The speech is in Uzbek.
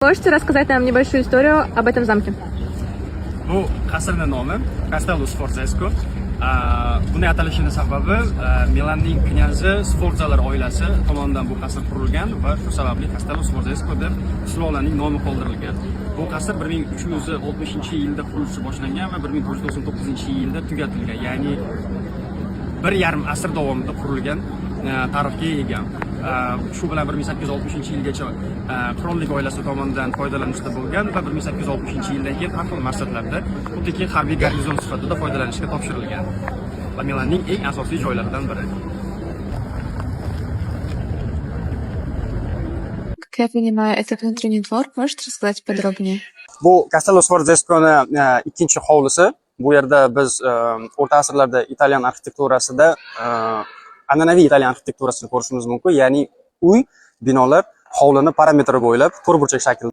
Можете рассказать нам небольшую историю об этом замке? Bu qasrni nomi Castello Sforzesco. Bunday atalishini sababi Milanning knyazi Sforzalar oilasi tomonidan bu qasr qurilgan va shu sababli Castello Sforzesco deb sulolaning nomi qoldirilgan. Bu qasr 1360-yilda qurilishi boshlangan va 1499-yilda tugatilgan, ya'ni 1,5 asr davomida qurilgan tarixga ega. Shu bilan 1860-yilgacha qirollik oilasi tomonidan foydalanishda bo'lgan va 1860-yildan keyin har xil maqsadlarda, xuddiki harbiy garnizon sifatida foydalanishga topshirilgan va Milanning eng asosiy joylaridan biri. Как я понимаю, это внутренний двор. Можете рассказать подробнее? Bu Castello Sforzesconi ikkinchi hovlisi. Bu yerda biz o'rta asrlarda italyan arxitekturasida an'anaviy italyan arxitekturasini ko'rishimiz mumkin. Ya'ni uy, binolar hovlini parametri bo'ylab to'rtburchak shaklda